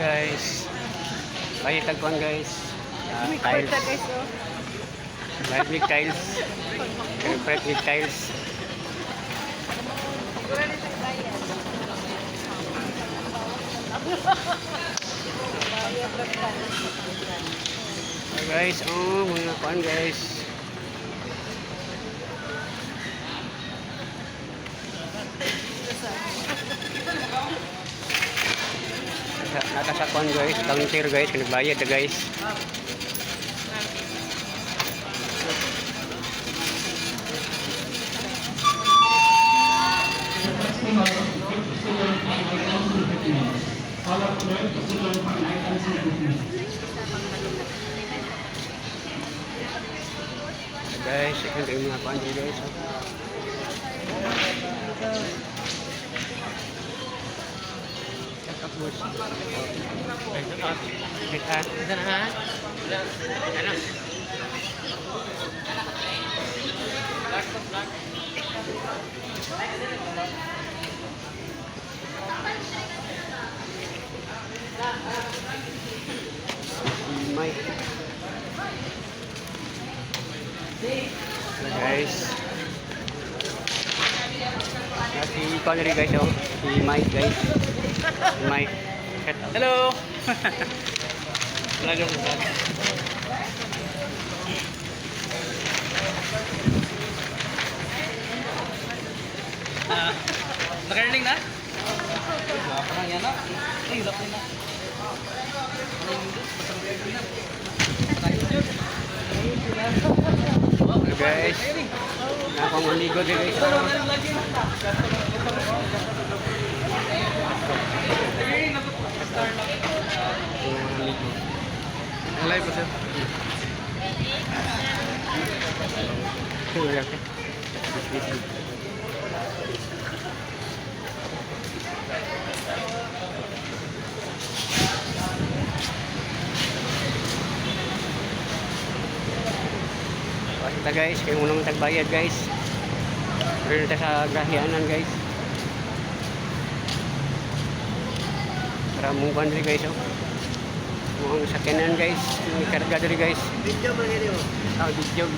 Guys. Bayad tagkuan, guys. Ah, May tiles. kwarta, guys, oh. Bayad with tiles. Bayad with tiles. Siguro na siya bayad. Bayad lang ka. Ah, guys, oh, mga kuan, guys. Nata sa kuan, guys, counter, guys, nagbayad na, guys. Guys, ito yung mga kuan dito, guys. Oh. Check up, boss. Check up. Ano? Mike. Guys. Ah, si Connery, guys, oh. Si Mike, guys. Si Mike. Shout out. Hello! Vlog ako, vlog. Ah, naka-earning na? Wala pa lang yan na. Ay, wala pa na. Wala yung Windows, basta mag-earning na. Tayo dyan. Hello, guys. Nakong amigo din, guys. Oh. Yung mga amigo. Live pa, sir. Wala ka. Busy. Basta, guys, kayo unang tagbayad, guys. Pero ta sa grahianan, guys. Para mong country, guys, oh. Mukhang sakyanan, guys. May karga diri, guys. Video man gini mo. Ah, video.